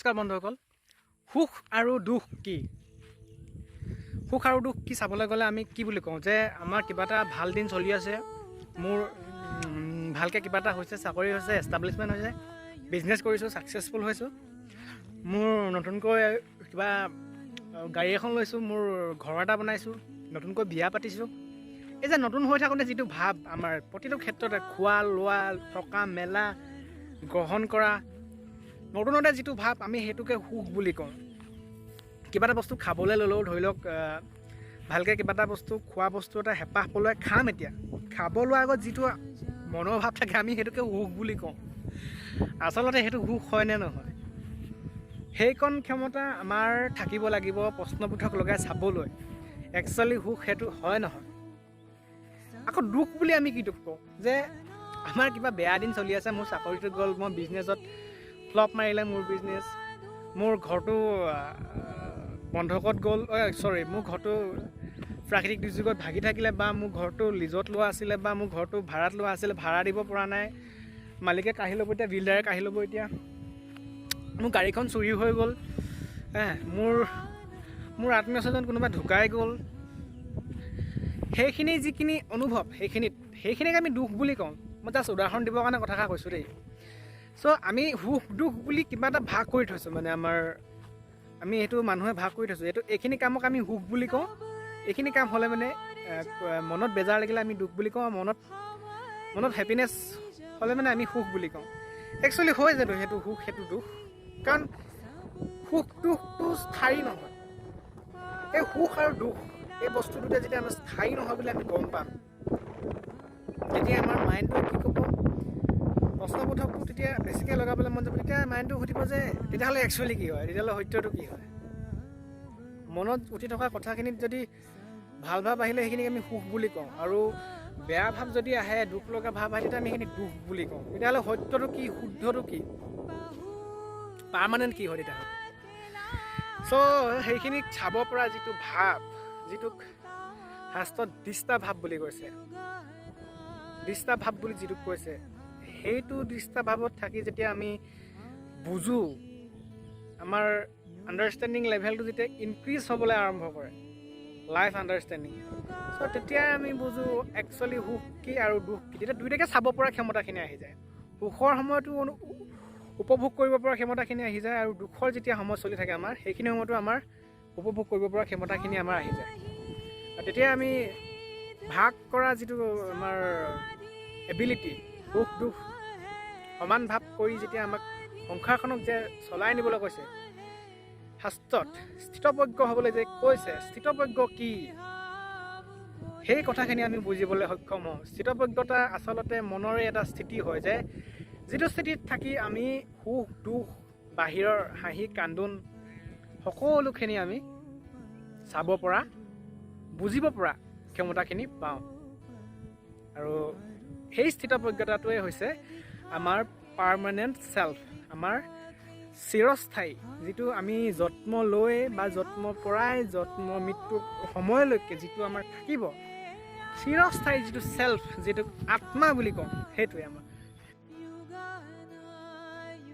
নমস্কাৰ বন্ধুসকল। সুখ আৰু দুখ কি? সুখ আৰু দুখ কি চাবলৈ গ'লে আমি কি বুলি কওঁ যে আমাৰ কিবা এটা ভাল দিন চলি আছে, মোৰ ভালকৈ কিবা এটা হৈছে, চাকৰি হৈছে, এষ্টাব্লিছমেণ্ট হৈছে, বিজনেছ কৰিছোঁ, ছাকচেছফুল হৈছোঁ, মোৰ নতুনকৈ কিবা গাড়ী এখন লৈছোঁ, মোৰ ঘৰ এটা বনাইছোঁ, নতুনকৈ বিয়া পাতিছোঁ। এই যে নতুন হৈ থাকোঁতে যিটো ভাৱ আমাৰ প্ৰতিটো ক্ষেত্ৰতে খোৱা লোৱা, থকা মেলা, গ্ৰহণ কৰা, নতুনতে যিটো ভাৱ আমি সেইটোকে সুখ বুলি কওঁ। কিবা এটা বস্তু খাবলৈ ল'লেও ধৰি লওক, ভালকৈ কিবা এটা বস্তু খোৱা বস্তু এটা হেঁপাহ পলুৱাই খাম, এতিয়া খাব লোৱাৰ আগত যিটো মনৰ ভাৱ থাকে আমি সেইটোকে সুখ বুলি কওঁ। আচলতে সেইটো সুখ হয়নে নহয়, সেইকণ ক্ষমতা আমাৰ থাকিব লাগিব প্ৰশ্নবোধক লগাই চাবলৈ, একচুৱেলি সুখ সেইটো হয় নহয়। আকৌ দুখ বুলি আমি কিটোক কওঁ যে আমাৰ কিবা বেয়া দিন চলি আছে, মোৰ চাকৰিটো গ'ল, মই বিজনেছত ফ্লপ মাৰিলে, মোৰ বিজনেছ, মোৰ ঘৰটো বন্ধকত গ'ল, চৰি, মোৰ ঘৰটো প্ৰাকৃতিক দুৰ্যোগত ভাগি থাকিলে, বা মোৰ ঘৰটো লিজত লোৱা আছিলে, বা মোৰ ঘৰটো ভাড়াত লোৱা আছিলে, ভাড়া দিব পৰা নাই, মালিকে কাঢ়ি ল'ব এতিয়া, বিল্ডাৰে কাঢ়ি ল'ব এতিয়া, মোৰ গাড়ীখন চুৰি হৈ গ'ল, মোৰ আত্মীয় স্বজন কোনোবা ঢুকাই গ'ল, সেইখিনি যিখিনি অনুভৱ সেইখিনিক আমি দুখ বুলি কওঁ। মই জাষ্ট উদাহৰণ দিবৰ কাৰণে কথাষাৰ কৈছোঁ দেই। চ' আমি সুখ দুখ বুলি কিবা এটা ভাগ কৰি থৈছোঁ, মানে আমি সেইটো মানুহে ভাগ কৰি থৈছোঁ, এইখিনি কামক আমি সুখ বুলি কওঁ, এইখিনি কাম হ'লে মানে মনত বেজাৰ লাগিলে আমি দুখ বুলি কওঁ, মনত হেপিনেছ হ'লে মানে আমি সুখ বুলি কওঁ। একচুৱেলি হয় জানো সেইটো সুখ সেইটো দুখ? কাৰণ সুখ দুখটো স্থায়ী নহয়। এই সুখ আৰু দুখ এই বস্তু দুটা যেতিয়া আমাৰ স্থায়ী নহয় বুলি আমি গম পাম, তেতিয়া আমাৰ মাইণ্ডটো কি ক'ব, প্ৰশ্নবোধকটো তেতিয়া বেছিকৈ লগাবলৈ মন যাব। তেতিয়া মাইণ্ডটো সুধিব যে তেতিয়াহ'লে একচুৱেলি কি হয়, তেতিয়াহ'লে সত্যটো কি হয়? মনত উঠি থকা কথাখিনিত যদি ভাল ভাৱ আহিলে সেইখিনিক আমি সুখ বুলি কওঁ, আৰু বেয়া ভাৱ যদি আহে, দুখ লগা ভাৱ আহে, তেতিয়া আমি সেইখিনিক দুখ বুলি কওঁ। তেতিয়াহ'লে সত্যটো কি, শুদ্ধটো কি, পাৰ্মানেণ্ট কি হয় তেতিয়াহ'লে? চ' সেইখিনিক চাব পৰা যিটো ভাৱ, যিটোক শাস্ত্ৰত দৃষ্টা ভাৱ বুলি কৈছে, দৃষ্টা ভাৱ বুলি যিটোক কৈছে, সেইটো দৃষ্টা ভাৱত থাকি যেতিয়া আমি বুজোঁ, আমাৰ আণ্ডাৰষ্টেণ্ডিং লেভেলটো যেতিয়া ইনক্ৰিজ হ'বলৈ আৰম্ভ কৰে, লাইফ আণ্ডাৰষ্টেণ্ডিং, চ' তেতিয়াই আমি বুজোঁ একচুৱেলি সুখ কি আৰু দুখ কি। তেতিয়া দুয়োটাকে চাব পৰা ক্ষমতাখিনি আহি যায়। সুখৰ সময়তো উপভোগ কৰিব পৰা ক্ষমতাখিনি আহি যায়, আৰু দুখৰ যেতিয়া সময় চলি থাকে আমাৰ, সেইখিনি সময়তো আমাৰ উপভোগ কৰিব পৰা ক্ষমতাখিনি আমাৰ আহি যায়। আৰু তেতিয়া আমি ভাগ কৰা যিটো আমাৰ এবিলিটি, সুখ দুখ সমান ভাৱ কৰি যেতিয়া আমাক সংসাৰখনক যে চলাই নিবলৈ কৈছে, শাস্ত্ৰত স্থিতপ্ৰজ্ঞ হ'বলৈ যে কৈছে, স্থিতপ্ৰজ্ঞ কি সেই কথাখিনি আমি বুজিবলৈ সক্ষম হওঁ। স্থিতপ্ৰজ্ঞতা আচলতে মনৰে এটা স্থিতি হয়, যে যিটো স্থিতিত থাকি আমি সুখ দুখ, বাহিৰৰ হাঁহি কান্দোন সকলোখিনি আমি চাব পৰা, বুজিব পৰা ক্ষমতাখিনি পাওঁ। আৰু সেই স্থিতপ্ৰজ্ঞতাটোৱে হৈছে আমাৰ পাৰ্মানেণ্ট চেল্ফ, আমাৰ চিৰস্থায়ী, যিটো আমি জন্ম লৈ বা জন্ম পৰাই জন্ম মৃত্যুৰ সময়লৈকে যিটো আমাৰ থাকিব চিৰস্থায়ী, যিটো চেল্ফ, যিটো আত্মা বুলি কওঁ, সেইটোৱে আমাৰ।